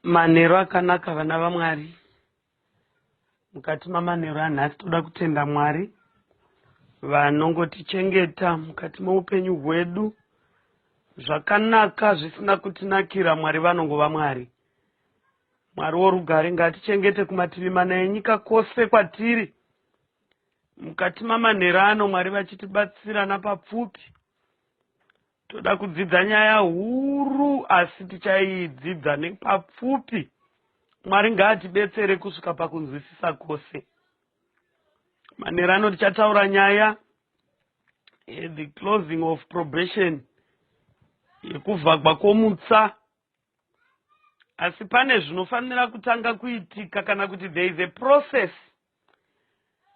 Manheru akanaka vana vaMwari. Mukati mamanheru anhasi toda kutenda Mwari vanongotichengeta mukati meupenyu hwedu zvakanaka zvisina kutinakira. Mwari vanongova Mwari. Mwari worugare ngatichengete kumativi mana enyika kwose kwatiri. Mukati mamanheru ano Mwari vachitibatsira napapfupi. Toda kudzidza nyaya huru asi tichaidzidza nepapfupi. Mwari ngaatibetsere kusvika pakunzwisisa kwose. Manheru ano tichataura nyaya the closing of probation, yekuvhagwa kwomutsa, asi pane zvinofanira kutanga kuitika kana kuti there is a process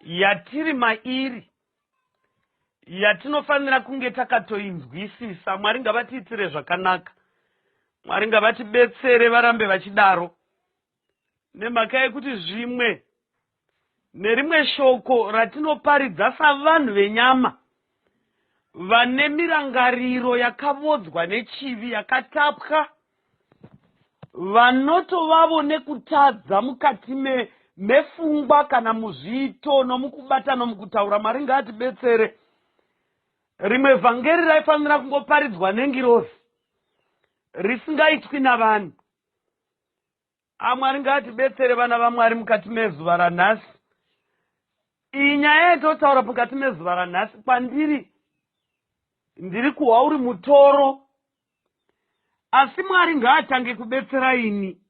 yatiri mairi yatinofanira kunge takatoinzwisisa. Mwari ngavatiitire zvakanaka, Mwari ngavatibetsere varambe vachidaro, nemhaka yekuti zvimwe nerimwe shoko ratinoparidza savanhu venyama vane mirangariro yakavodzwa nechivi, yakatapwa, vanotovavo nekutadza mukati mefungwa kana muzviito nomukubata nomukutaura. Mwari ngaatibetsere. Rimwe vhangeri raifanira kungoparidzwa nengirozi, risingaitwi navanhu. AMwari ngaatibetsere vana vaMwari mukati mezuva ranhasi. Iyi nyaya yatotaura mukati mezuva ranhasi kwandiri, ndiri kuhwa uri mutoro, asi Mwari ngaatange kubetsera ini.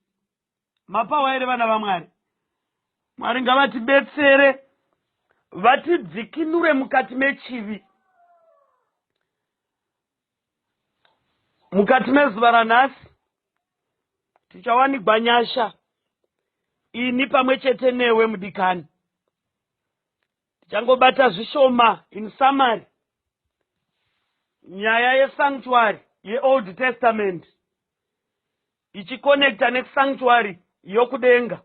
Mapawa here vana vaMwari? Mwari ngavatibetsere vatidzikinure mukati mechivi. Mukati mezuva ranhasi tichawanigwa nyasha, ini pamwe chete newe mudikani. Tichangobata zvishoma in summary nyaya yesanctuary yeOld Testament ichikonekta nesanctuary yokudenga.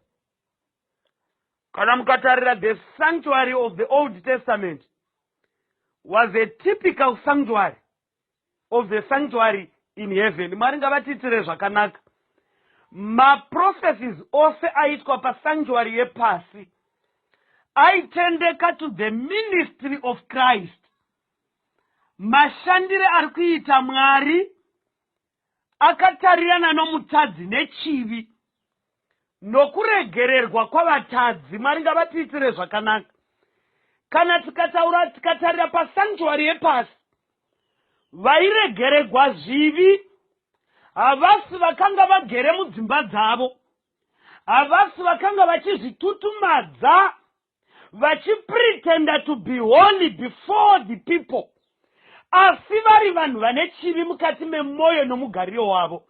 Kana mukatarira, the sanctuary of the Old Testament was a typical sanctuary of the sanctuary in heaven. Mwari ngavatiitire zvakanaka. Maprocesses ose aitwa pasanctuary yepasi aitendeka to the ministry of Christ. Mashandire ari kuita Mwari akatarirana nomutadzi nechivi nokuregererwa kwavatadzi. Mwari ngavatiitire zvakanaka. Kana tikataura, tikatarira pasanctuary yepasi, vairegeregwa zvivi havasi vakanga vagere mudzimba dzavo, havasi vakanga vachizvitutumadza vachipretenda to be holy before the people, asi vari vanhu vane chivi mukati memwoyo nomugariro wavo.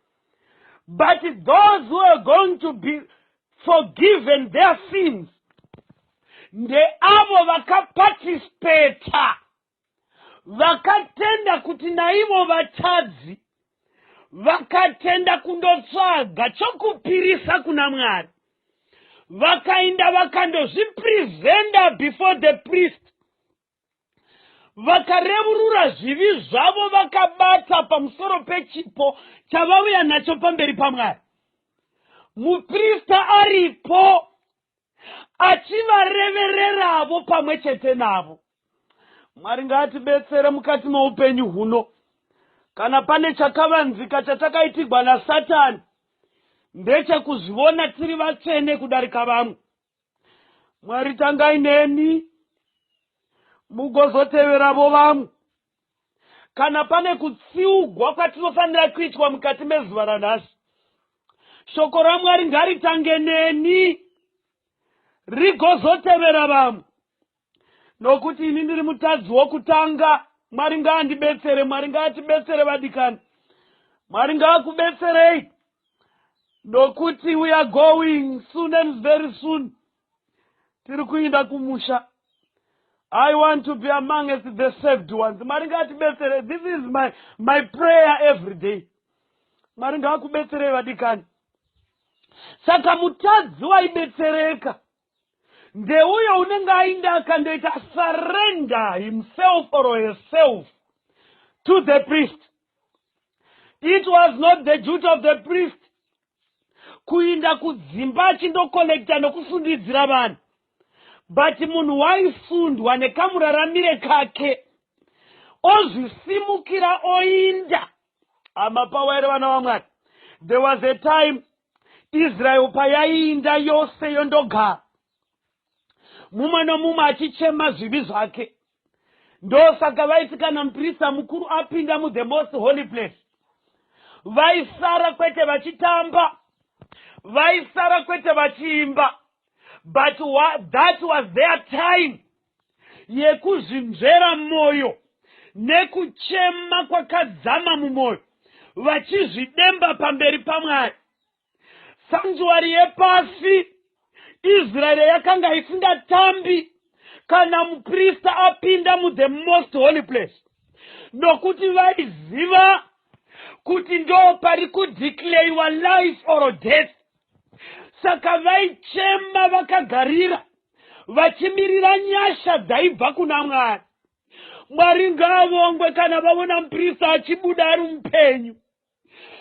But those who are going to be forgiven their sins ndeavo vakaparticipata, vakatenda kuti naivo vatadzi, vakatenda kundotsvaga chokupirisa kuna Mwari, vakaenda vakandozvipresenta before the priest, vakarevurura zvivi zvavo, vakabata pamusoro pechipo chavauya nacho pamberi paMwari, muprista aripo achivarevereravo pamwe chete navo. Mwari ngaatibetsere mukati meupenyu huno. Kana pane chakavanzika chatakaitigwa naSatani, ndechekuzviona tiri vatsvene kudarika vamwe. Mwari, tangai neni, mugozoteveravo vamwe. Kana pane kutsiugwa kwatinofanira kuitwa mukati mezuva ranhasi, shoko raMwari ngaritange neni, rigozotevera vamwe, nokuti ini ndiri mutadzi wokutanga. Mwari ngaandibetsere. Mwari ngaatibetsere vadikani. Mwari ngaakubetserei, nokuti we are going soon and very soon. Tiri kuinda kumusha. I want to be amongst the saved ones. Mwari ngaatibetsere. This is my prayer every day. Mwari ngaakubetserei vadikani. Saka mutadzi waibetsereka ndeuyo unenge ainda akandoita surrender himself or herself to the priest. It was not the duty of the priest. Kuinda kudzimba achindokolekta nokusundidzira vanhu, but munhu waisundwa nekamuraramire kake, ozvisimukira oinda. Amapawa here, vana vaMwari? There was a time Israel payaiinda yose yondogara, mumwe nomumwe achichema zvivi zvake. Ndosaka vaiti kana muprista mukuru apinda muthe most holy place, vaisara kwete vachitamba, vaisara kwete vachiimba, but that was their time yekuzvinzvera mwoyo nekuchema kwakadzama mumwoyo, vachizvidemba pamberi paMwari. Sanctuary yepasi, Israeri yakanga isingatambi kana muprista apinda muthe most holy place, nokuti vaiziva kuti ndo pari kudeclarewa life or death. Saka vaichema vakagarira, vachimirira nyasha dzaibva kuna Mwari. Mwari ngaavongwe kana vaona muprista achibuda ari mupenyu.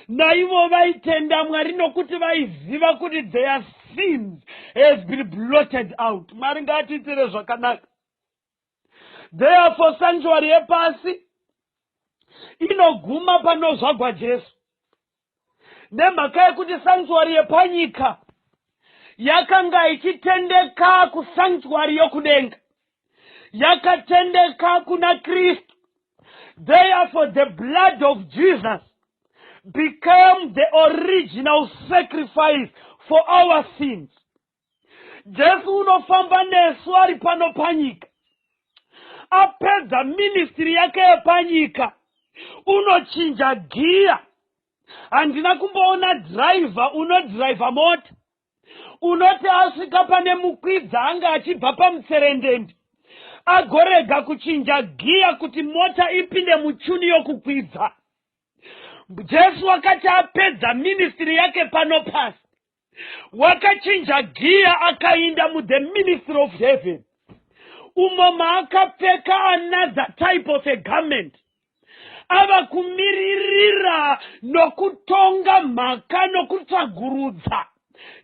Naivo vaitenda Mwari nokuti vaiziva kuti their sins has been blotted out. Mwari ngaatiitire zvakanaka. Therefore sanctuary yepasi inoguma panozvagwa Jesu, nemhaka yekuti sanctuary yepanyika yakanga ichitendeka kusanctuary yokudenga, yakatendeka kuna Kristu. Therefore the blood of Jesus became the original sacrifice for our sins. Jesu unofamba nesu ari pano panyika. Apedza ministry yake yepanyika, unochinja giya. Handina kumboona dhiraivha unodhiraivha mota unoti asvika pane mukwidza, anga achibva pamutserendende, agorega kuchinja giya kuti mota ipinde muchuni yokukwidza. Jesu akati apedza ministry yake pano pasi, wakachinja giya, akainda muthe ministry of heaven, umo maakapfeka another type of a garment, ava kumiririra nokutonga mhaka nokutsvagurudza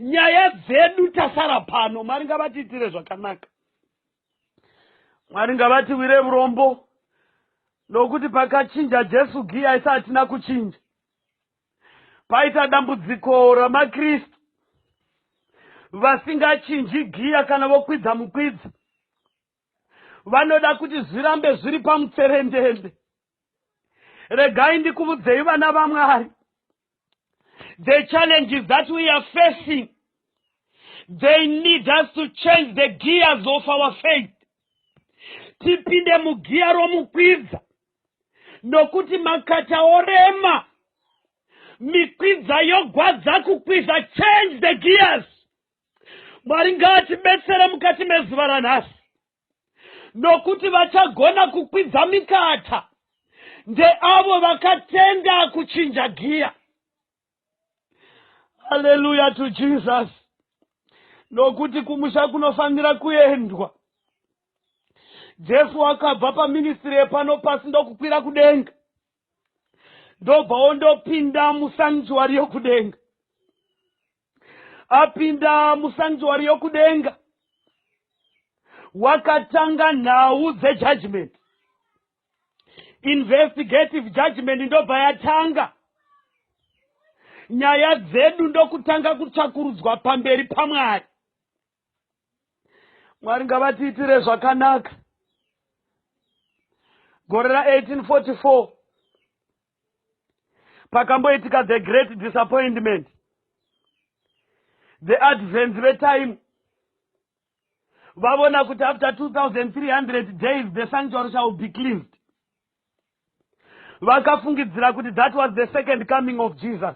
nyaya dzedu tasara pano. Mwari ngavatiitire zvakanaka. Mwari ngavatiwire urombo, nokuti pakachinja Jesu giya, isi hatina kuchinja. Paita dambudziko ramakristu vasingachinji giya kana vokwidza mukwidza. Vanoda kuti zvirambe zviri pamutserendende. Regai ndikuudzei, vana vaMwari, the challenges that we are facing, they need us to change the gears of our faith, tipinde mugiya romukwidza, nokuti makata orema, mikwidza yogwadza kukwidza. Change the gears. Mwari ngaatibetsere mukati mezuva ranhasi, nokuti vachagona kukwidza mikata ndeavo vakatenda kuchinja giya. Haleluya to Jesus! Nokuti kumusha kunofanira kuendwa. Jesu akabva paministry yepano pasi ndokukwira kudenga, ndobva ondopinda musanctuary yokudenga. Apinda musanctuary yokudenga, wakatanga nhau dzejudgment, investigative judgment. Ndobva yatanga nyaya dzedu, ndokutanga kutsvakurudzwa pamberi paMwari. Mwari ngavatiitire zvakanaka. Gore ra1844 pakamboitika the great disappointment. The Advents vetime vavona kuti after 2300 days the sanctuary shall be cleansed. Vakafungidzira kuti that was the second coming of Jesus,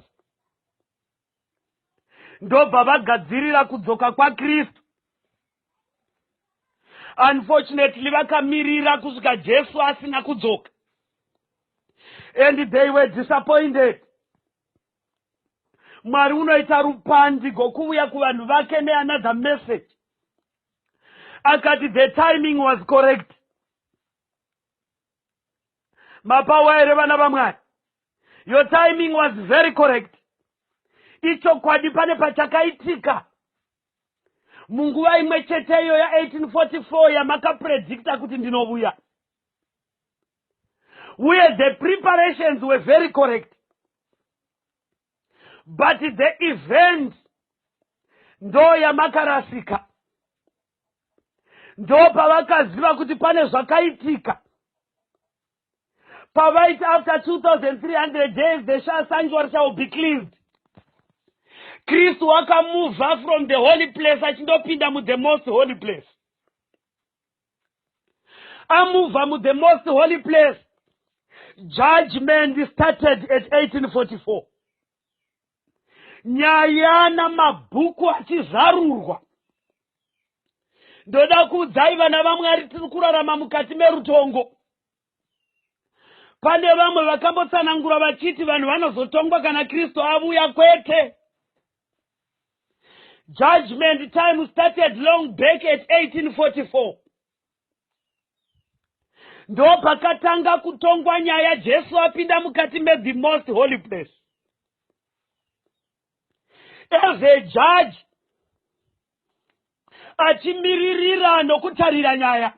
ndobva vagadzirira kudzoka kwaKristu. Unfortunately vakamirira kusvika Jesu asina kudzoka, and they were disappointed. Mwari unoita rupandi gokuuya kuvanhu vake neanother message, akati the timing was correct. Mapawa here, vana vaMwari? Your timing was very correct. Ichokwadi pane pachakaitika munguva imwe chete iyo ya1844 yamakapredicta kuti ndinovuya. Uye the preparations were very correct, but the event ndo yamakarasika. Ndo pavakaziva kuti pane zvakaitika pavaiti after 2300 days the sanctuary shall be cleansed. Kristu wakamuvha from the holy place achindopinda muthe most holy place. Amuvha muthe most holy place, judgment started at 1844, nyaya namabhuku achizarurwa. Ndoda kuudzai, vana vaMwari, tiri kurarama mukati merutongo. Pane vamwe vakambotsanangura vachiti vanhu vanozotongwa kana Kristu avuya. Kwete, judgment time started long back at 1844. Ndo pakatanga kutongwa nyaya, Jesu apinda mukati methe most holy place as a judge, achimiririra nokutarira nyaya.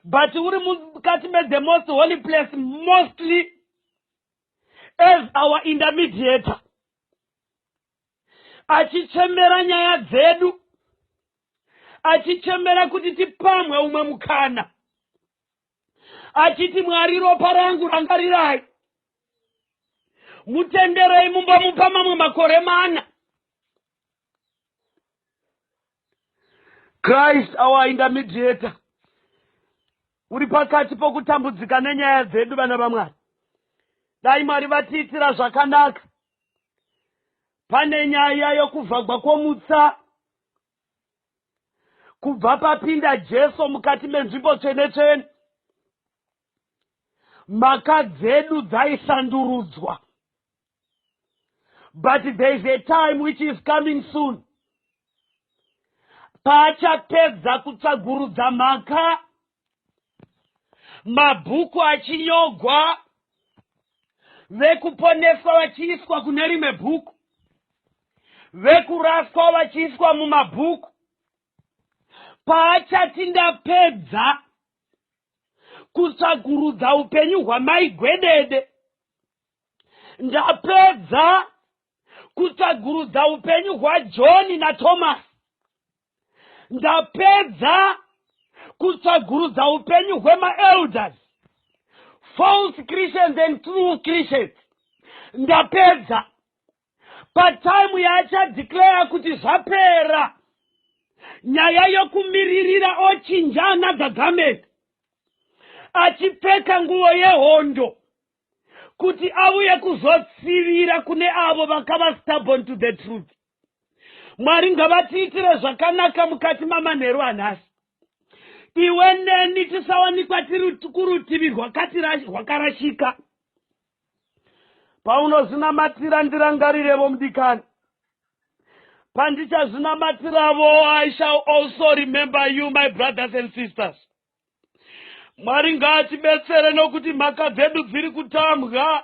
But uri mukati methe most holy place mostly as our intermediator, achichemera nyaya dzedu, achichemera kuti tipamwe umwe mukana, achiti, "Mwari, ropa rangu rangarirai, mutenderei mumbomupa mamwe makore 4." Christ our intermediator uri pakati pokutambudzika nenyaya dzedu. Vana vaMwari, dai Mwari vatiitira zvakanaka. Pane nyaya yokuvhagwa kwomutsa kubva papinda Jesu mukati menzvimbo tsvene tsvene. Mhaka dzedu dzaisandurudzwa, but there is a time which is coming soon paachapedza kutsvagurudza mhaka, mabhuku achinyogwa, vekuponeswa vachiiswa kune rimwe bhuku, vekuraswa vachiiswa mumabhuku. Paachati, "Ndapedza kutsvagurudza upenyu hwamaigwedede, ndapedza kutsvagurudza upenyu hwaJohni naThomas, ndapedza kutsvagurudza upenyu hwemaelders, false Christians and true Christians, ndapedza," patime yaachadeclare kuti zvapera, nyaya yokumiririra ochinja another garment, achipfeka nguo yehondo kuti auye kuzotsivira kune avo vakava stubborn to the truth. Mwari ngavatiitire zvakanaka mukati mamanheru anhasi. Iwe neni tisawanikwa tiri kurutivi rwakarashika. Paunozvinamatira, ndirangarirevo, mudikani. Pandichazvinamatiravo, I shall also remember you, my brothers and sisters. Mwari ngaatibetsere, nokuti mhaka dzedu dziri kutambwa.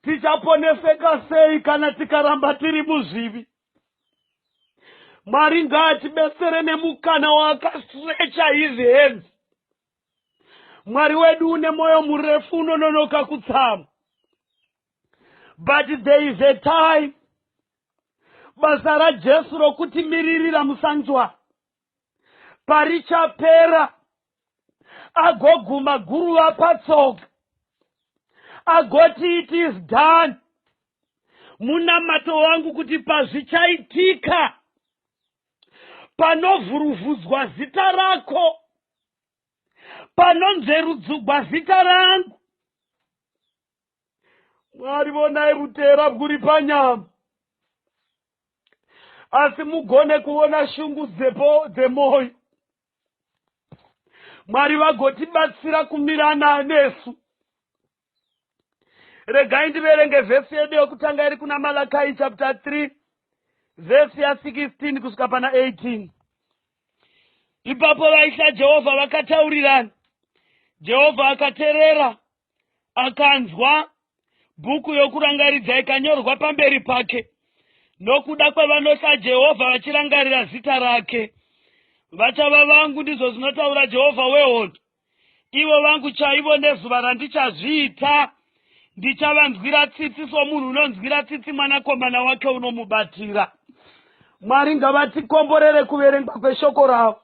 Tichaponeseka sei kana tikaramba tiri muzvivi? Mwari ngaatibetsere nemukana waakastretcha his hands. Mwari wedu une mwoyo murefu, unononoka kutsama, but there is a time basa raJesu rokutimiririra musanctuary parichapera, agoguma guruva patsoka, agoti, "It is done." Munamato wangu kuti pazvichaitika, panovhuruvhudzwa zita rako, panonzverudzugwa zita rangu, Mwari, vonai rutera rwuri panyama, asi mugone kuona shungu dzepo dzemwoyo. Mwari vagotibatsira kumirana nesu. Regai ndiverenge vhesi yedu yokutanga iri kuna Malakai chapter 3, vhesi ya16 kusvika pana 18. Ipapo vaitya Jehovha vakataurirana, Jehovha akateerera, akanzwa. Bhuku yokurangaridza ikanyorwa pamberi pake nokuda kwavanotya Jehovha vachirangarira zita rake. Vachava vangu, ndizvo zvinotaura Jehovha wehondo, ivo vangu chaivo nezuva randichazviita. Ndichavanzwira tsitsi somunhu unonzwira tsitsi mwanakomana wake unomubatira. Mwari ngavatikomborere kuverengwa kweshoko ravo.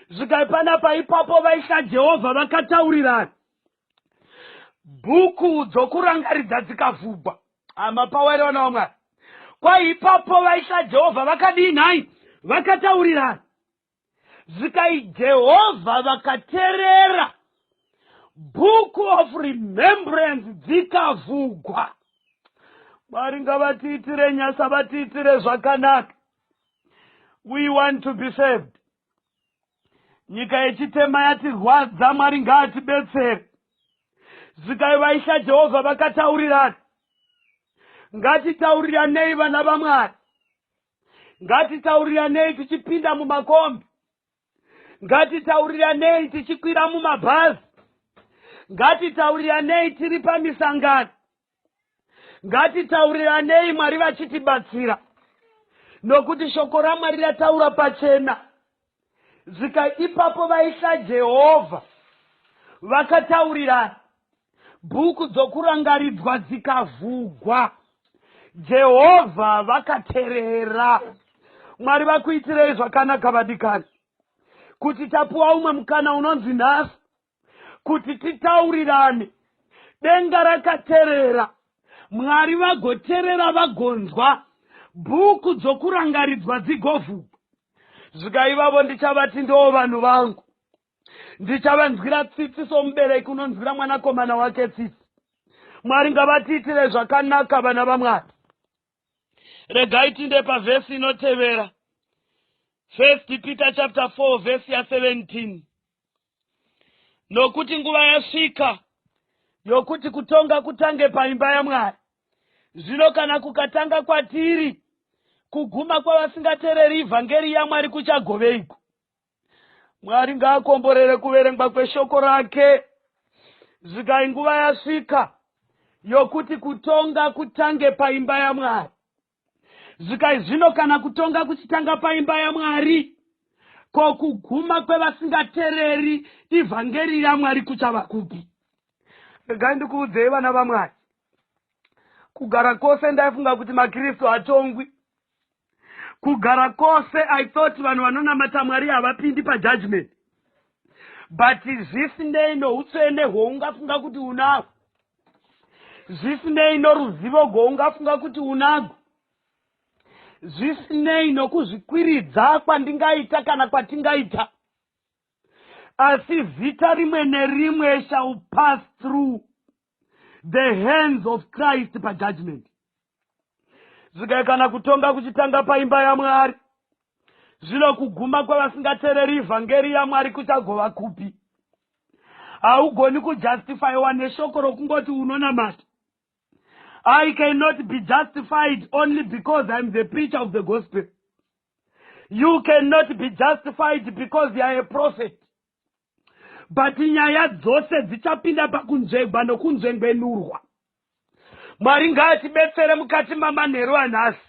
Zvikai panapa ipapo vaitya Jehovha vakataurirana. Bhuku dzokurangaridza dzikavhugwa. Amapawa here vana vaMwari? Kwai ipapo vaitya Jehovha vakadii nhai? Vakataurirana. Zvikai Jehovha vakaterera. Book of Remembrance dzikavhugwa. Mwari ngavatiitire nyasha vatiitire zvakanaka. We want to be saved. Nyika yechitema yatirwadza, Mwari ngaatibetsere. Zvikai vaisha Jehovha vakataurirana. Ngatitauriranei vana vaMwari. Ngatitauriranei tichipinda mumakombi. Ngatitauriranei tichikwira mumabhazi. Ngatitauriranei tiri pamisangano. Ngatitauriranei Mwari vachitibatsira, nokuti shoko raMwari rataura pachena. Zvika ipapo vaitya Jehovha vakataurirana, bhuku dzokurangaridzwa dzikavhugwa. Jehovha vakaterera. Mwari vakuitirei zvakanaka vadikani, kuti tapuwa umwe mukana unonzi nhasi kuti titaurirane. Denga rakaterera, Mwari vagoterera vagonzwa, bhuku dzokurangaridzwa dzigovhugwa. Zvika ivavo ndichavati ndoo vanhu vangu, ndichavanzwira tsitsi somubereki unonzwira mwanakomana wake tsitsi. Mwari ngavatiitire zvakanaka vana vaMwari. Regai tinde pavhesi inotevera, First Peter chapter 4 vhesi ya 17. Nokuti nguva yasvika yokuti kutonga kutange paimba yaMwari. Zvino kana kukatanga kwatiri, kuguma kwavasingatereri ivhangeri yaMwari kuchagoveiko? Mwari ngaakomborere kuverengwa kweshoko rake. Zvikai nguva yasvika yokuti kutonga kutange paimba yaMwari. Zvikai zvino kana kutonga kuchitanga paimba yaMwari, ko kuguma kwevasingatereri ivhangeri yaMwari kuchava kupi? Regai ndikuudzei vana vaMwari, kugara kwose ndaifunga kuti maKristu hatongwi. Kugara kwose I thought vanhu vanonamata Mwari havapindi pajudgment. But zvisinei noutsvene hwoungafunga kuti unahwo, zvisinei noruzivo gwoungafunga kuti unagwo, zvisinei nokuzvikwiridza kwandingaita kana kwatingaita, asi zita rimwe nerimwe shall pass through the hands of Christ pajudgment. Zvikai kana kutonga kuchitanga paimba yaMwari, zvino kuguma kwavasingatereri ivhangeri yaMwari kuchagova kupi? Haugoni kujustifyiwa neshoko rokungoti unonamata. I cannot be justified only because I'm the preacher of the gospel. You cannot be justified because you are a prophet. But nyaya dzose dzichapinda pakunzvegwa nokunzvengwenurwa. Mwari ngaatibetsere mukati mamanheru anhasi.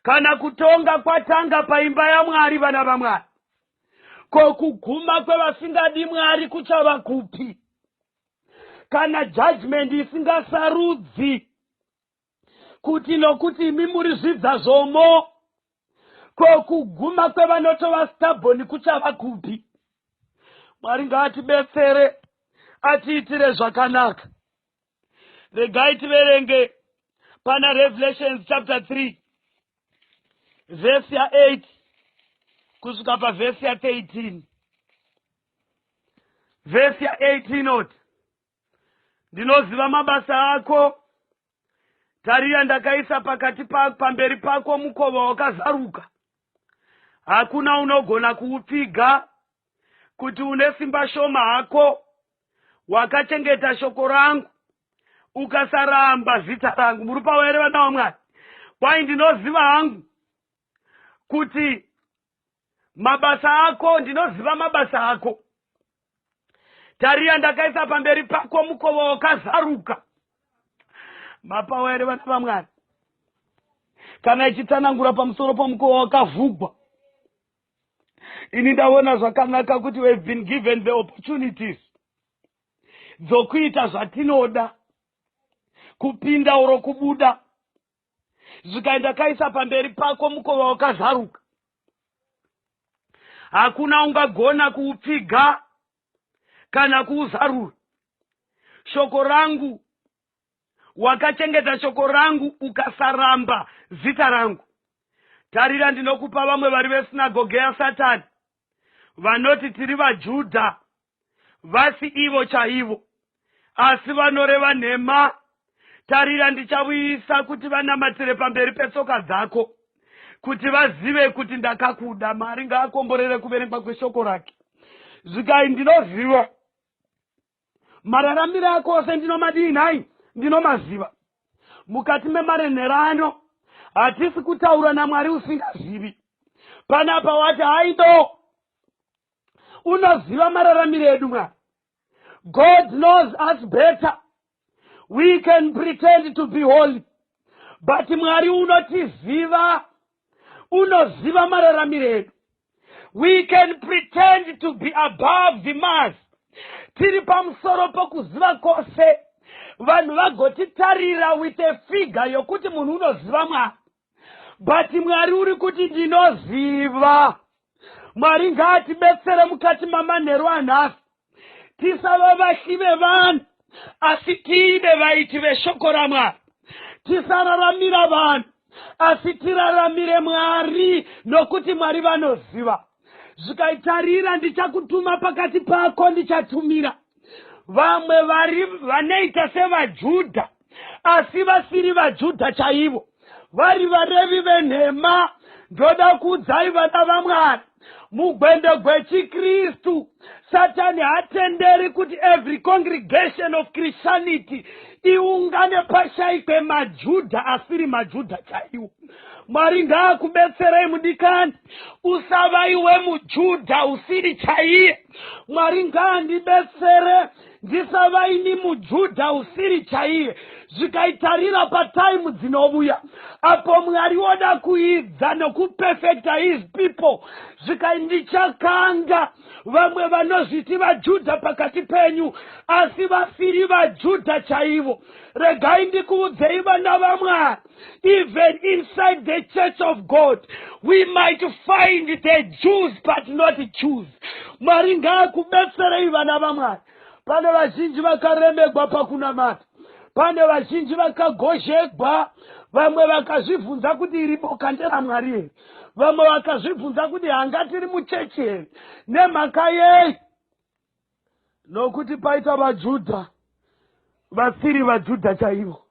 Kana kutonga kwatanga paimba yaMwari, vana vaMwari, ko kuguma kwevasingadi Mwari kuchava kupi? Kana judgment isingasarudzi kuti nokuti imi muri zvidza zvomo, ko kuguma kwevanotova stubborn kuchava kupi? Mwari ngaatibetsere atiitire zvakanaka. Regai tiverenge pana Revelations chapter 3 vhesi ya8 kusvika pavhesi ya13. Vhesi ya8 inoti, ndinoziva mabasa ako, tarira ndakaisa pakati pamberi pako mukova wakazaruka, hakuna unogona kuupfiga, kuti une simba shoma hako, wakachengeta shoko rangu, ukasaramba zita rangu. Muri pawo here vana vaMwari? Kwai ndinoziva hangu kuti mabasa ako, ndinoziva mabasa ako, tarira ndakaisa pamberi pako mukova wakazaruka, Mapawa here, vana vaMwari? Kana ichitsanangura pamusoro pomukova wakavhugwa, ini ndaona zvakanaka kuti we have been given the opportunities dzokuita zvatinoda, kupinda uro kubuda. Zvikaenda kaisa pamberi pako mukova wakazaruka, hakuna ungagona kuupfiga kana kuuzarura. Shoko rangu wakachengeta, shoko rangu ukasaramba zita rangu. Tarira, ndinokupa vamwe vari vesinagoge yaSatani, vanoti tiri vaJudha, vasi ivo chaivo, asi vanoreva nhema. Tarira, ndichavuyisa kuti vanamatire pamberi petsoka dzako, kuti vazive kuti ndakakuda. Mwari ngaakomborere kuverengwa kweshoko rake. Zvikai, ndinoziva mararamiro ako ose. Ndinomadii nhai? Ndinomaziva. Mukati memarenherano hatisi kutaura naMwari usingazivi. Panapa wati haido, unoziva mararamiro edu. Mwari, God knows us better. We can pretend to be holy, but Mwari unotiziva, unoziva mararamiro edu. We can pretend to be above the mass, tiri pamusoro pokuziva kwose, vanhu vagotitarira with a figure yokuti munhu unoziva Mwari, but Mwari uri kuti ndinoziva. Mwari ngaatibetsere mukati mamanheru anhasi, tisava vahli vevanhu, asi tive vaiti veshoko raMwari. Tisararamira vanhu, asi tiraramire Mwari, nokuti Mwari vanoziva. Zvikaitarira, ndichakutuma pakati pako, ndichatumira vamwe vari vanoita sevaJudha, asi vasiri vaJudha chaivo, vari varevi venhema. Ndoda kuudzai, vana vaMwari, mugwendo gwechikristu Satani hatenderi kuti every congregation of Christianity iungane pashaikwe maJudha asiri maJudha chaiwo. Mwari ngaakubetserei, mudikani, usava iwe muJudha usiri chaiye. Mwari ngaandibetsere ndisava ini muJudha usiri chaiye. Zvikaitarira, pataimu dzinovuya apo Mwari woda kuidza nokupefekta his people, zvikai ndichakanga vamwe vanozviti vaJudha pakati penyu, asi vasiri vaJudha chaivo. Regai ndikuudzei, vana vaMwari, even inside the church of God we might find the Jews but not Jews. Mwari ngaakubetserei, vana vaMwari. Pane vazhinji vakaremegwa pakunamata, pane vazhinji vakagozhegwa, vamwe vakazvibvunza kuti iri boka nderaMwari here, vamwe vakazvibvunza kuti hanga tiri muchechi here. Nemhaka yei? Nokuti paita vaJudha vasiri vaJudha chaivo.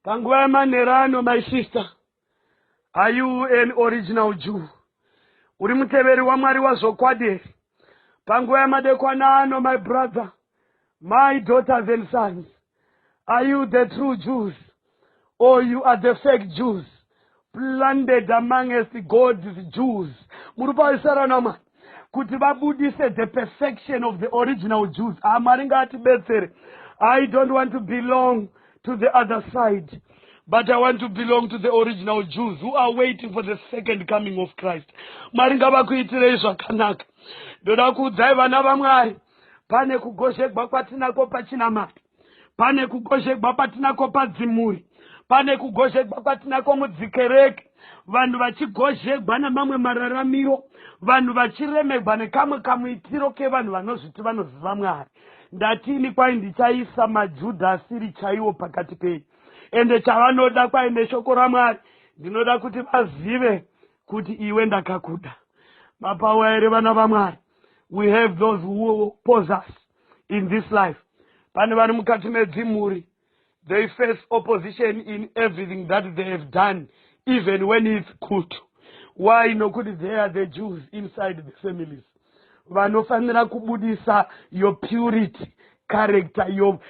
Panguva yemanherano, my sister, are you an original Jew? Uri muteveri waMwari wazvokwadi here? Panguva yamadekwana ano, my brother, my daughters and sons, are you the true Jews or you are the fake Jews planted amongst God's Jews? Muri paisarana kuti vabudise the perfection of the original Jews. Ah, Mwari ngaatibetsere. I don't want to belong to the other side, but I want to belong to the original Jews who are waiting for the second coming of Christ. Mwari ngavakuitirei zvakanaka. Ndoda kuudzai, vana vaMwari, pane kugozhegwa kwatinako pachinamata, pane kugozhegwa patinako padzimuri, pane kugozhegwa kwatinako mudzikereke, vanhu vachigozhegwa namamwe mararamiro, vanhu vachiremegwa nekamwe kamuitiro kevanhu vanozviti vanoziva Mwari. Ndatini kwai ndichaisa maJudha asiri chaiwo pakati penyu, ende chavanoda kwai neshoko raMwari, ndinoda kuti vazive kuti iwe ndakakuda. Mapawa here, vana vaMwari? We have those who oppose us in this life. Pane vari mukati medzimhuri, they face opposition in everything that they have done, even when it's good. Why? Nokuti they are the Jews inside the families vanofanira kubudisa your purity character,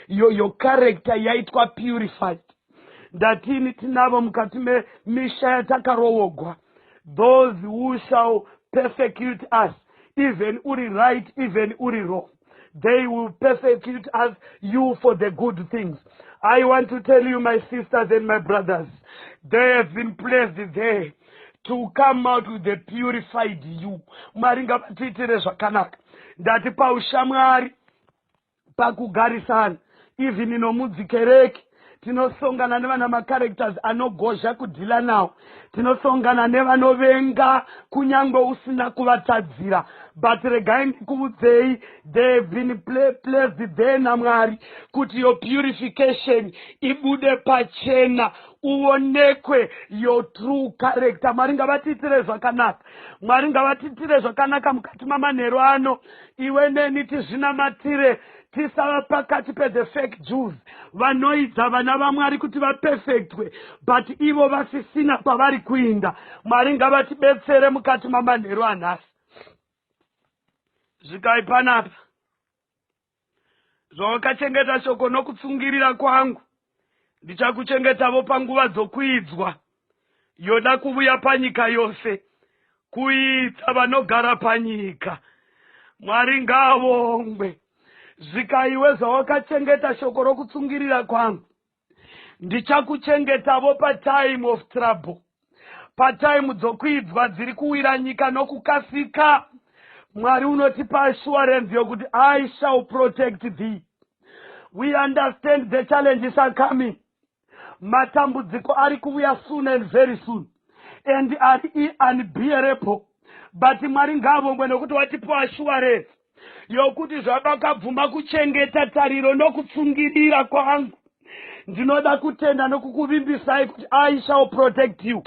your character yaitwa purified. Ndatini tinavo mukati memisha yatakarowogwa, those who shall persecute us, even uri right, even uri wrong, they will persecute us, you, for the good things. I want to tell you, my sisters and my brothers, they have been placed there to come out with the purified you. Mwari ngavatiitire zvakanaka. Ndati paushamwari, pakugarisana, even nomudzikereke, tinosongana nevana macharacters anogozha kudhila nawo. Tinosongana nevanovenga kunyange usina kuvatadzira, but regai ndikuudzei, they have been placed there naMwari kuti your purification ibude pachena, uonekwe your true character. Mwari ngavatiitire zvakanaka. Mwari ngavatiitire zvakanaka mukati mamanheru ano. Iwe neni tizvinamatire, tisava pakati pethe fake Jews vanoidza vana vaMwari kuti vapefektwe, but ivo vasisina kwavari kuinda. Mwari ngavatibetsere mukati mamanheru anhasi. Zvikai panapa, zvawakachengeta shoko nokutsungirira kwangu, ndichakuchengetavo panguva dzokuidzwa yoda kuvuya panyika yose, kuidza vanogara panyika. Mwari ngaavongwe. Zvikaiwe, zvawakachengeta shoko rokutsungirira kwangu, ndichakuchengetavo patime of trouble, patime dzokuidzwa dziri kuwira nyika nokukasika. Mwari unotipa assurance yokuti, "I shall protect thee." We understand the challenges are coming. Matambudziko ari kuuya soon and very soon and ari unbearable, but Mwari ngaavongwe nokuti watipa assurance yokuti zvavakabvuma kuchengeta tariro nokutsungirira kwangu, ndinoda kutenda nokukuvimbisai kuti I shall protect you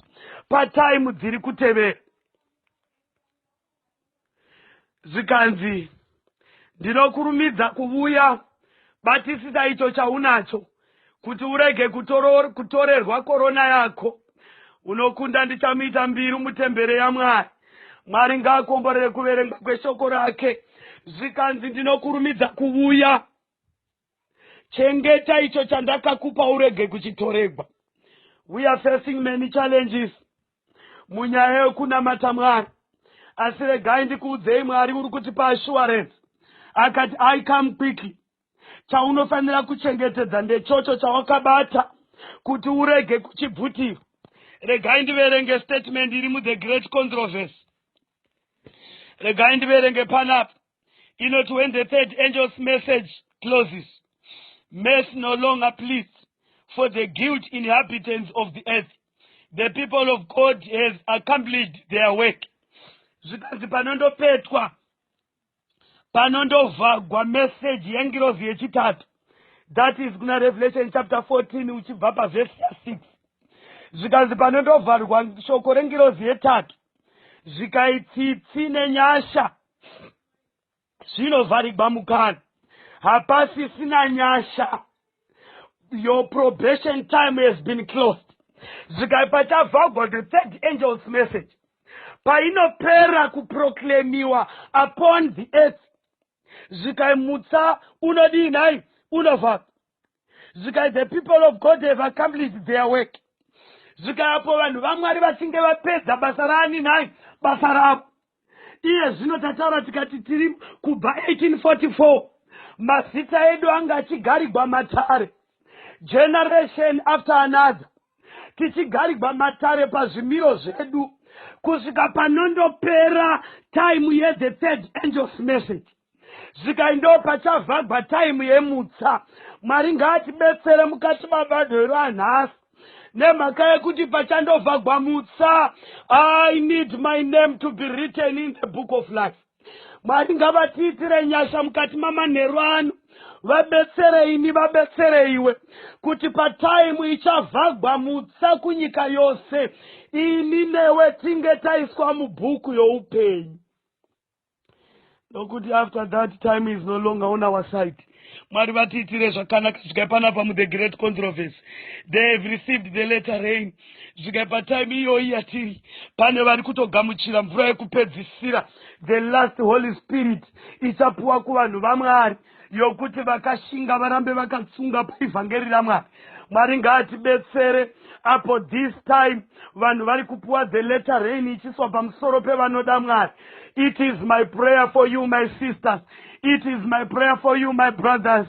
patime dziri kutevera. Zvikanzi, "Ndinokurumidza kuvuya. Batisisa icho chaunacho kuti urege kutorerwa korona yako. Unokunda ndichamuita mbiru mutembere yaMwari." Mwari ngaakomborere kuverengwa kweshoko rake. Zvikanzi, "Ndinokurumidza kuvuya. Chengeta icho chandakakupa, urege kuchitoregwa." We are facing many challenges munyaya yekunamata Mwari, asi regai ndikuudzei, Mwari uri kutipa assurance, akati, "I come quickly." Chaunofanira kuchengetedza ndechocho chawakabata kuti urege kuchibvutirwa. Regai ndiverenge statement iri muThe Great Controversy. Regai ndiverenge panapa. Inoti, "When the third angel's message closes, mercy no longer pleads for the guilt inhabitants of the earth. The people of God has accomplished their work." Zvikanzi panondopetwa, panondovhagwa meseji yengirozi yechitatu, that is kuna Revelation chapter 14 uchibva pavhesi ya6, zvikanzi panondovharwa shoko rengirozi yetatu, zvikaitsitsi nenyasha zvinovharigwa mukana. Hapasisina nyasha. Your probation time has been closed. Zvikai pachavhagwa the third angel's message, painopera kuproclaimiwa upon the earth, zvikai mutsa unodii nhai? Unovhagwa. Zvikai, "The people of God have accomplished their work." Zvikai apo vanhu vaMwari vachinge vapedza basa raani nhai? Basa ravo. Iye zvino tataura tikati tiri kubva 1844, mazita edu anga achigarigwa matare generation after another, tichigarigwa matare pazvimiro zvedu kusvika panondopera time yethe third angel's message. Zvikai ndo pachavhagwa time yemutsa. Mwari ngaatibetsere mukati mamanheru anhasi, nemhaka yekuti pachandovhagwa mutsa, I need my name to be written in the book of life. Mwari ngavatiitire nyasha mukati mamanheru ano, vabetsere ini, vabetsere iwe, kuti patime ichavhagwa mutsa kunyika yose, ini newe tinge taiswa mubhuku youpenyu, nokuti after that time is no longer on our side. Mwari vatiitire zvakanaka. Zvikai panapa muThe Great Controversy, "They have received the latter rain." Zvikai patime iyoyi yatiri, pane vari kutogamuchira mvura yekupedzisira, the last Holy Spirit ichapuwa kuvanhu vaMwari, yokuti vakashinga varambe vakatsunga paivhangeri raMwari. Mwari ngaatibetsere apo this time vanhu vari kupuwa the latter rain ichiswa pamusoro pevanoda Mwari. It is my prayer for you, my sisters. It is my prayer for you, my brothers.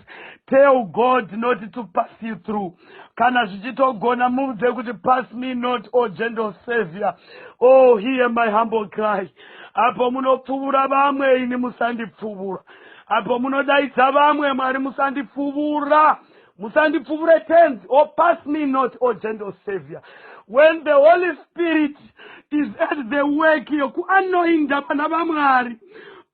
Tell God not to pass you through. Kana zvichitogona muudze kuti pass me not, O gentle Savior. Oh, hear my humble cry. Apo munopfuvura vamwe, ini musandipfuvura. Apo munodaidza vamwe, Mwari musandipfuvura. Musandipfuvure Tenzi. Oh, pass me not, O gentle Savior. When the Holy Spirit is at the work yokuanoinda vana vaMwari,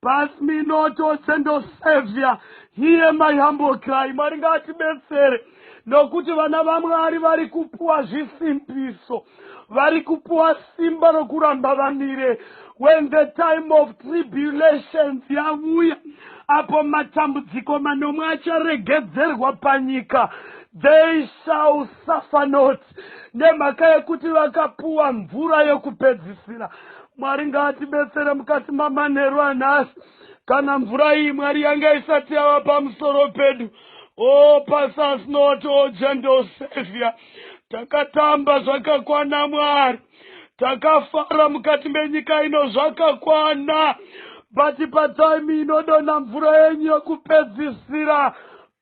pass me not, O gentle Savior, hear my humble cry. Mwari ngaatibetsere nokuti vana vaMwari vari kupuwa zvisimbiso, vari kupuwa simba rokuramba vamire when the time of tribulations yavuya, apo matambudziko manomwe acharegedzerwa panyika. They shall suffer not nemhaka yekuti vakapuwa mvura yokupedzisira. Mwari ngaatibetsere mukati mamanheru anhasi. Kana mvura iyi, Mwari, yanga isati yava pamusoro pedu, oh, pass us not, O gentle Savior. Takatamba zvakakwana, Mwari. Takafara mukati menyika ino zvakakwana, but patime inodonha mvura yenyu yokupedzisira,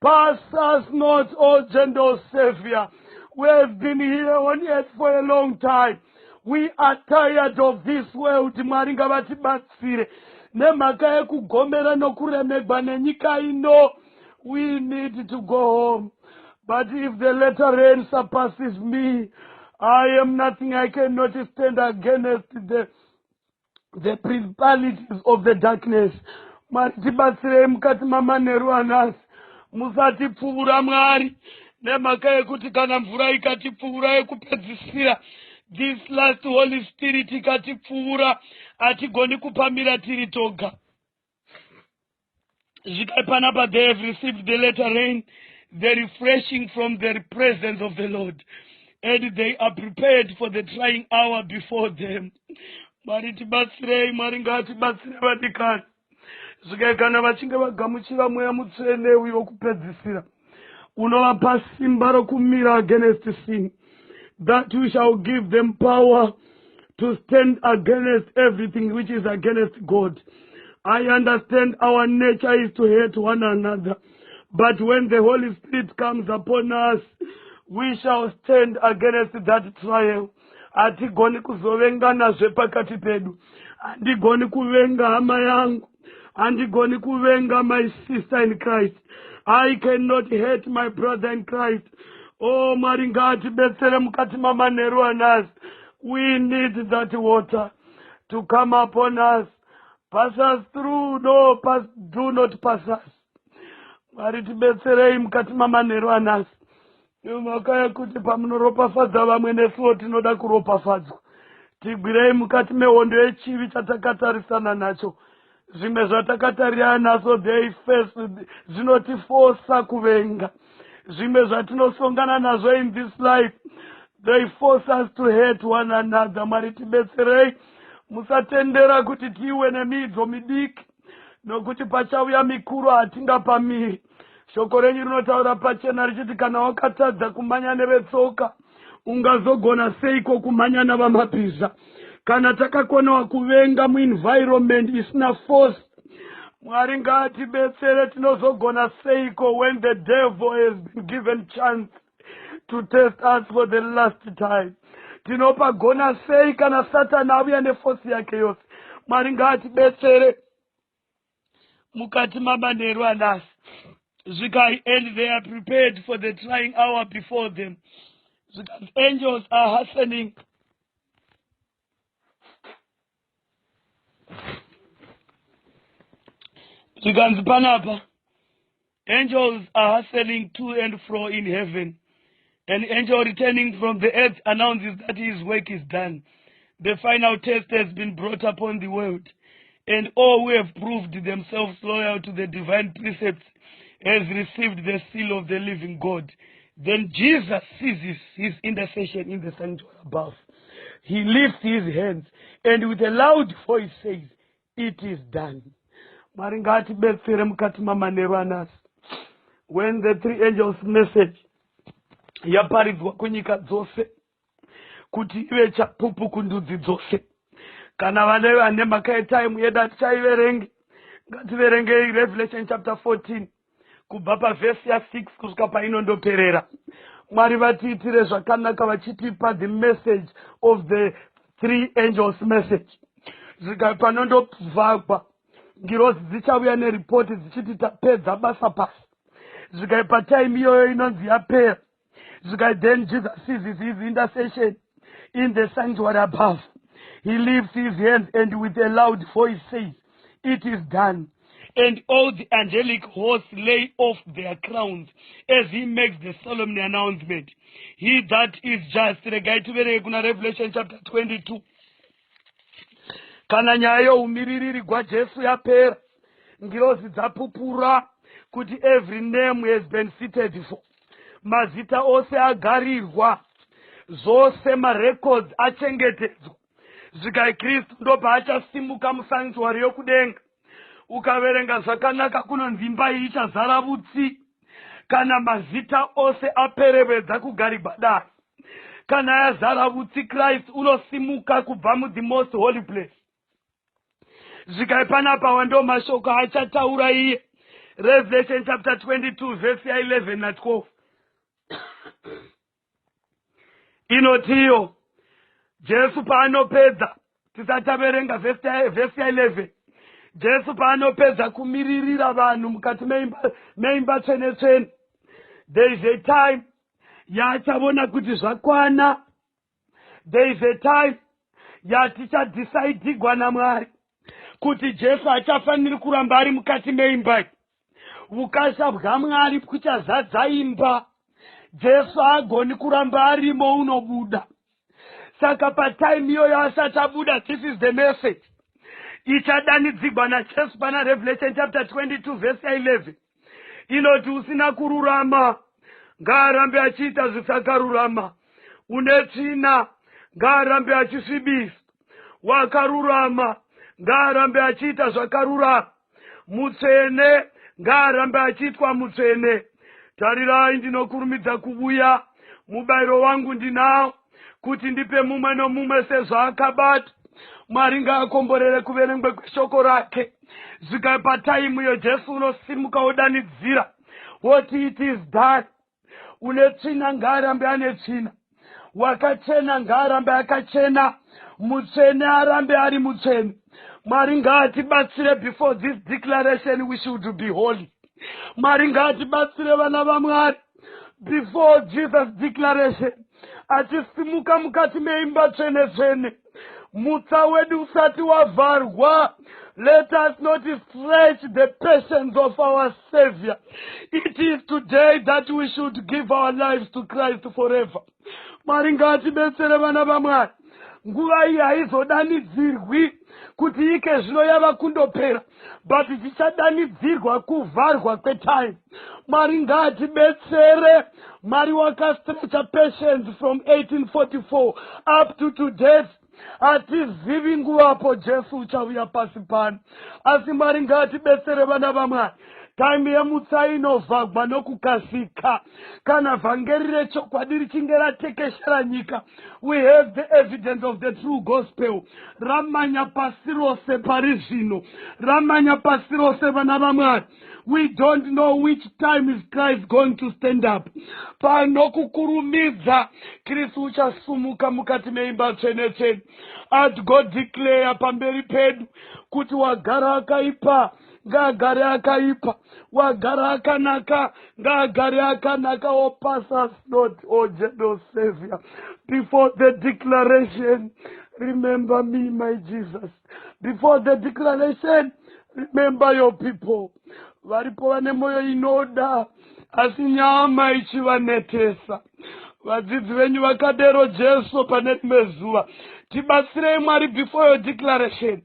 pass us not, O gentle Savior. We have been here on earth for a long time. We are tired of this world. Mwari ngavatibatsire nemhaka yekugomera nokuremegwa nenyika ino. We need to go home, but if the latter rain surpasses me, I am nothing. I cannot stand against the principalities of the darkness. Mwari tibatsirei mukati mamanheru anhasi. Musatipfuvura, Mwari, nemhaka yekuti kana mvura ikatipfuvura yekupedzisira, this last Holy Spirit ikatipfuvura, hatigoni kupamira tiri toga. Zvikai panapa, they have received the latter rain, the refreshing from the presence of the Lord, and they are prepared for the trying hour before them. Mwari tibatsirei. Mwari ngaatibatsire, vadikani. Zvikai kana vachinge vagamuchira Mweya Mutsvene uyu wokupedzisira unovapa simba rokumira against sin, that we shall give them power to stand against everything which is against God. I understand our nature is to hate one another, but when the Holy Spirit comes upon us, we shall stand against that trial. Hatigoni kuzovenganazve pakati pedu. Handigoni kuvenga hama yangu. Handigoni kuvenga my sister in Christ. I cannot hate my brother in Christ. Oh, Mwari ngaatibetsere mukati mamanheru anhasi. We need that water to come upon us. Pass us through. No, pass, do not pass us. Mwari tibetserei mukati mamanheru anhasi, nemhaka yekuti pamunoropafadza vamwe, nesuwo tinoda kuropafadzwa. Tigwirei mukati mehondo yechivi chatakatarisana nacho. Zvimwe zvatakatarirana nazo, they face, zvinotifosa kuvenga. Zvimwe zvatinosongana nazvo in this life, they force us to hate one another. Mwari tibetserei. Musatendera kuti tiwe nemiidzo midiki, nokuti pachauya mikuru hatingapamiri. Shoko renyu rinotaura pachena richiti kana wakatadza kumhanya nevetsoka, ungazogona seiko kumhanya navamabhiza? Kana takakonewa kuvenga muenvironment isina force, Mwari ngaatibetsere, tinozogona seiko when the devil has been given chance to test us for the last time? Tinopagona sei kana Satani auya neforce yake yose? Mwari ngaatibetsere mukati mamanheru anhasi. Zvikai, and they are prepared for the trying hour before them. Zvikanzi angels are hastening. Zvikanzi panapa, angels are hastening to and fro in heaven. An angel returning from the earth announces that his work is done. The final test has been brought upon the world, and all who have proved themselves loyal to the divine precepts has received the seal of the living God. Then Jesus ceases his intercession in the sanctuary above. He lifts his hands and with a loud voice says, "It is done." Mwari ngaatibetsere mukati mamanheru anhasi. When the three angels' message Yaparidzwa kunyika dzose kuti ive chapupu kundudzi dzose. Kana vane vane mhaka yetaimu yedu hatichaiverenge. Ngativerengei Revelation chapter 14 kubva pavhesi ya6 kusvika painondoperera. Mwari vatiitire zvakanaka vachitipa the message of the three angels message. Zvika panondovhagwa ngirozi dzichauya neripoti dzichiti tapedza basa pasi. Zvikai patime iyoyo inonzi yapera. Zvikai then Jesus sees his intercession in the sanctuary above. He lifts his hands and with a loud voice says, It is done. And all the angelic hosts lay off their crowns as he makes the solemn announcement. He that is just, regai tiverenge kuna Revelation chapter 22. Kana nyaya youmiririri gwaJesu yapera, ngirozi dzapupura kuti every name has been seated for. Mazita ose agarirwa, zvose marecords achengetedzwa. Zvikai Kristu ndopaachasimuka musanctuary yokudenga. Ukaverenga zvakanaka kunonzi imba iyi ichazara vutsi kana mazita ose aperevedza kugarigwa dare. Kana yazara vutsi, Christ unosimuka kubva muthe most holy place. Zvikai panapa wando mashoko achataura iye. Revelation chapter 22 verse ya 11 na 12 inotiyo Jesu paanopedza, tisati taverenga vhesi ya 11, Jesu paanopedza kumiririra vanhu mukati meimba tsvene tsvene, there is a time yaachavona kuti zvakwana. There is a time yatichadhisaidigwa naMwari kuti Jesu hachafaniri kuramba ari mukati meimba iyi. Ukasha bwaMwari kuchazadza imba. Jesu haagoni kuramba arimo, unobuda. Saka patime iyoyo asati abuda, this is the message ichadanidzigwa naJesu pana Revelation chapter 22 verse 11 inoti, usina kururama ngaarambe achiita zvisakarurama, une tsvina ngaarambe achisvibisa, wakarurama ngaarambe achiita zvakarurama, mutsvene ngaarambe achiitwa mutsvene. Tarirai, ndinokurumidza kuvuya, mubayiro wangu ndinawo kuti ndipe mumwe nomumwe sezvaakabata. Mwari ngaakomborere kuverengwe kweshoko rake. Zvikai pataimu iyo Jesu unosimuka wodanidzira woti, It is done. Une tsvina ngaarambe ane tsvina, wakachena ngaarambe akachena, mutsvene arambe ari mutsvene. Mwari ngaatibatsire. Before this declaration we should be holy. Mwari ngaatibatsire, vana vaMwari. Before Jesus declaration achisimuka mukati meimba tsvene tsvene, mutsa wedu usati wavharwa, let us not stretch the patience of our Savior. It is today that we should give our lives to Christ forever. Mwari ngaatibetsere, vana vaMwari. Nguva iyi haizodanidzirwi kuti ike zvino yava kundopera, but chichadanidzirwa kuvharwa kwetime. Mwari ngaatibetsere. Mwari wakastretcha patience from 1844 up to today. Hatizivi nguvapo Jesu uchauya pasi pano, asi Mwari ngaatibetsere, vana vaMwari. Time yemutsa inovhagwa nokukasika kana vhangeri rechokwadi richinge ratekeshera nyika. We have the evidence of the true gospel ramanya pasi rose pari zvino, ramanya pasi rose, vana vaMwari. We don't know which time is Christ going to stand up. Pano kukurumidza Kristu uchasumuka mukati meimba tsvene tsvene agodeclare pamberi pedu kuti wagara akaipa ngaagare akaipa, wagara akanaka ngaagare akanaka. O pass us not, O gentle Savior. Before the declaration, remember me, my Jesus. Before the declaration, remember your people. Varipo vane mwoyo inoda asi nyama ichivanetesa. Vadzidzi venyu vakadero, Jesu, pane rimwe zuva. Tibatsirei, Mwari. Before your declaration,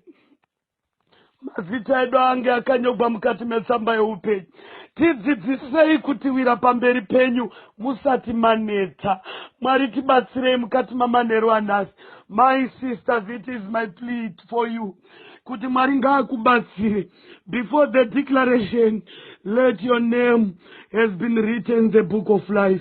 mazita edu ange akanyorwa mukati metsamba yeupenyu. Tidzidzisei kutiwira pamberi penyu musati maneta. Mwari, tibatsirei mukati mamanheru anhasi. My sisters, it is my plea for you. Kuti Mwari ngaakubatsire. Before the declaration, let your name has been written in the book of life.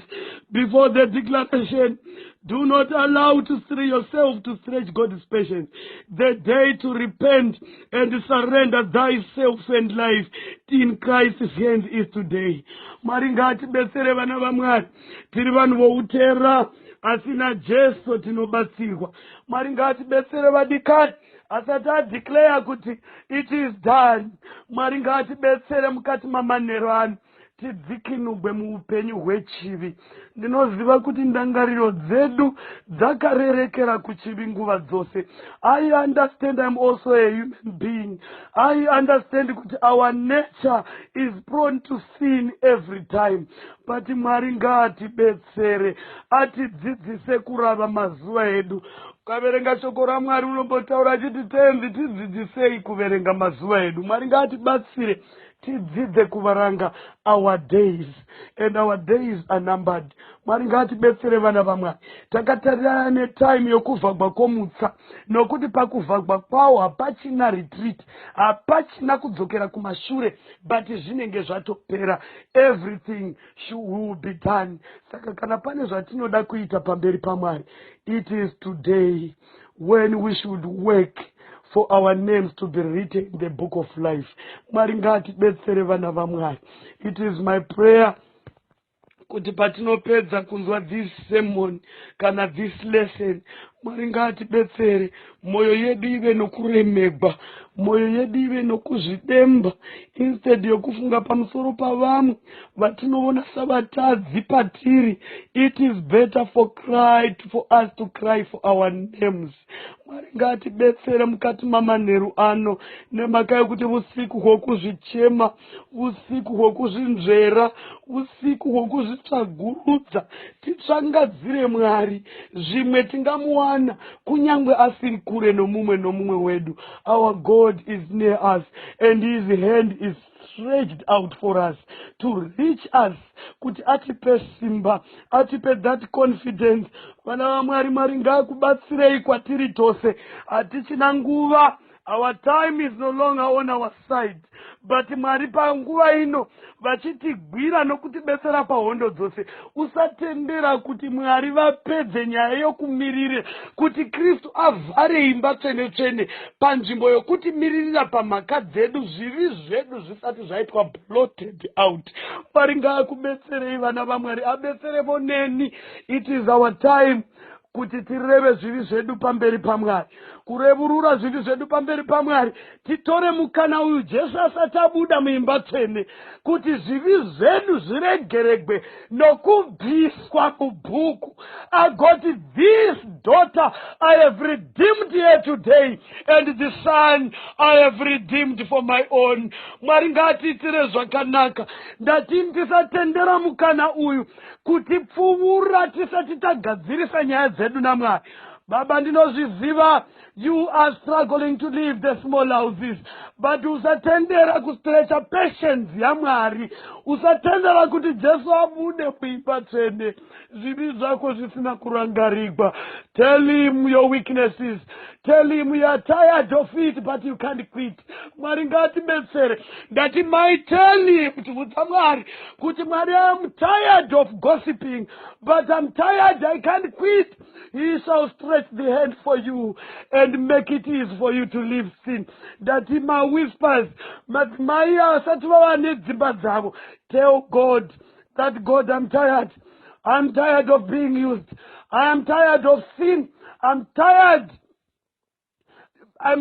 Before the declaration, do not allow to stretch yourself to stretch God's patience. The day to repent and surrender thyself and life in Christ's hands is today. Mwari ngaatibetsere, vana vaMwari. Tiri vanhu voutera, asi naJesu tinobatsirwa. Mwari ngaatibetsere, vadikani, asati adeclare kuti it is done. Mwari ngaatibetsere mukati mamanheru ano, tidzikinugwe muupenyu hwechivi. Ndinoziva kuti ndangariro dzedu dzakarerekera kuchivi nguva dzose. I understand. I'm also a human being. I understand kuti our nature is prone to sin every time, but Mwari ngaatibetsere, atidzidzise kurava mazuva edu. Ukaverenga shoko raMwari, unombotaura achiti, "Tenzi, tidzidzisei kuverenga mazuva edu." Mwari ngaatibatsire tidzidze kuverenga our days, and our days are numbered. Mwari ngaatibetsere, vana vaMwari. Takatarirana netime yokuvhagwa kwomutsa, nokuti pakuvhagwa kwawo hapachina retreat, hapachina kudzokera kumashure, but zvinenge zvatopera. Everything will be done. Saka kana pane zvatinoda kuita pamberi paMwari, it is today when we should work for our names to be written in the book of life. Mwari ngaatibetsere, vana vaMwari. It is my prayer kuti patinopedza kunzwa this sermon kana this lesson, Mwari ngaatibetsere, mwoyo yedu ive nokuremegwa, mwoyo yedu ive nokuzvidemba. Instead yokufunga pamusoro pavamwe vatinoona savatadzi patiri, it is better for us to cry for our names. Mwari ngaatibetsere mukati mamanheru ano, nemhaka yekuti usiku hwokuzvichema, usiku hwokuzvinzvera, usiku hwokuzvitsvagurudza. Titsvangadzire Mwari, zvimwe tingamuwana kunyange asiri kure nomumwe nomumwe wedu. Our God is near us, and his hand is stretched out for us to reach us, kuti atipe simba, atipe that confidence. Vana vaMwari, Mwari ngaakubatsirei kwatiri tose. Hatichina nguva. Our time is no longer on our side, but Mwari panguva ino vachitigwira nokutibetsera pahondo dzose. Usatendera kuti Mwari vapedze nyaya yokumirire kuti Kristu avhare imba tsvene tsvene panzvimbo yokutimiririra pamhaka dzedu, zvivi zvedu zvisati zvaitwa blotted out. Mwari ngaakubetserei, vana vaMwari, abetserevo neni. It is our time kuti tireve zvivi zvedu pamberi paMwari, kurevurura zvivi zvedu pamberi paMwari. Titore mukana uyu Jesu asati abuda muimba tsvene, kuti zvivi zvedu zviregeregwe nokubviswa mubhuku. Agoti, "This daughter I have redeemed here today, and the son I have redeemed for my own." Mwari ngaatiitire zvakanaka. Ndati tisatendera mukana uyu kutipfuvura tisati tagadzirisa nyaya dzedu naMwari. Baba, ndinozviziva you are struggling to leave the small houses, but usatendera kustretcha patience yaMwari. Usatendera kuti Jesu abude muimba tsvene zvivi zvako zvisina kurangarigwa. Tell him your weaknesses. Tell him you are tired of it, but you can't quit. Mwari ngaatibetsere. Ndati mai, tell him kuti, udza Mwari kuti, "Mwari, I am tired of gossiping, but I'm tired, I can't quit." He shall stretch the hand for you and make it easy for you to leave sin. Ndati mawhispers, madzimai asati vava nedzimba dzavo, tell God that, "God, I'm tired. I'm tired of being used. I am tired of sin. I'm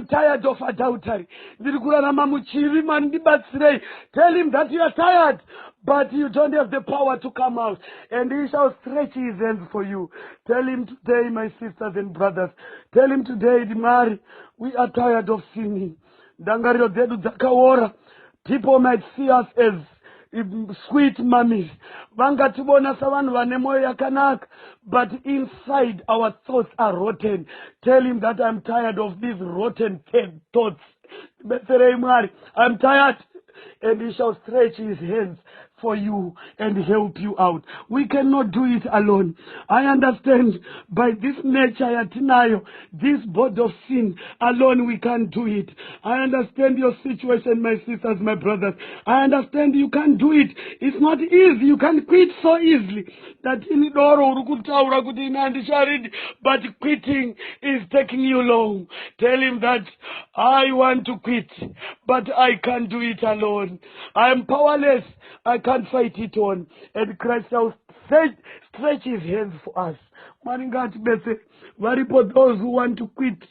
tired of adultery. Ndiri kurarama muchivi, Mwari ndibatsirei." Tell him that you are tired, but you don't have the power to come out, and he shall stretch his hands for you. Tell him today, my sisters and brothers. Tell him today, "Mwari, we are tired of sinning." Ndangariro dzedu dzakaora. People might see us as sweet mummies, vangativona savanhu vane mwoyo yakanaka, but inside our thoughts are rotten. Tell him that, "I'm tired of these rotten thoughts. Betserei Mwari, I'm tired." And he shall stretch his hands. for you and help you out. We cannot do it alone. I understand by this nature yatinayo, this body of sin, alone we can't do it. I understand your situation, my sisters, my brothers. I understand you can't do it. It's not easy. You can't quit so easily. That ini doro uri kutaura kuti ini handicharidi, but quitting is taking you long. Tell him that I want to quit, but I can't do it alone. I am powerless. I can't fight it on. And Christ shall stretch his hands for us. Mwari ngaatibetse. Varipo those who want to quit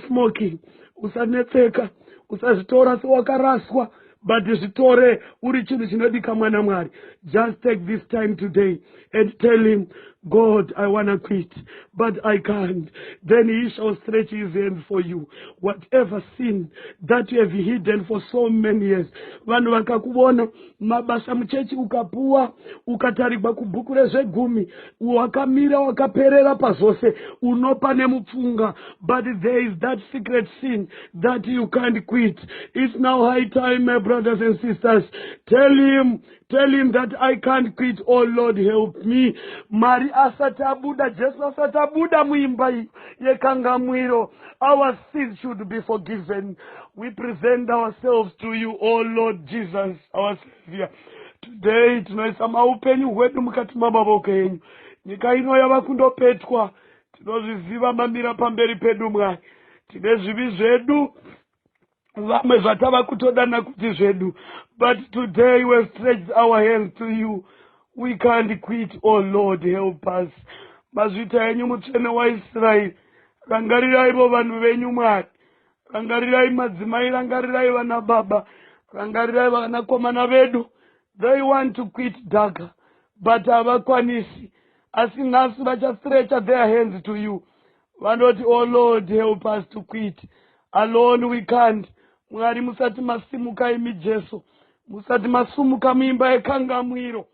smoking. Usanetseka, usazvitora sewakaraswa, but zvitore uri chinhu chinodikamwa naMwari. Just take this time today and tell him, "God, I wanna quit, but I can't." Then he shall stretch his hand for you. Whatever sin that you have hidden for so many years, vanhu vakakuona, mabasa muchechi ukapuwa, ukatarigwa kubhuku rezvegumi, wakamira wakaperera pazvose, unopa nemupfunga, but there is that secret sin that you can't quit. It's now high time, my brothers and sisters. Tell him, tell him that I can't quit. Oh Lord, help me. Mwari asati abuda, Jesu asati abuda muimba iyi yekangamwiro, our sins should be forgiven. We present ourselves to you, oh Lord Jesus, our Savior. Today tinoisa maupenyu hwedu mukati mamavoko enyu. Nyika ino yava kundopetwa, tinozviziva. Mamira pamberi pedu, Mwari, tine zvivi zvedu, vamwe zvatava kutodana kuti zvedu, but today we stretched our hands to you. We can't quit. Oh Lord, help us. Mazvita enyu, Mutsvene waIsraeri. Rangariraivo vanhu venyu, Mwari. Rangarirai madzimai, rangarirai vana baba, rangarirai vanakomana vedu. They want to quit dagga, but havakwanisi, asi nhasi vachastretcha their hands to you. Vanoti, "Oh Lord, help us to quit. Alone we can't." Mwari, musati masimuka imi Jesu, musati masumuka muimba yekangamwiro.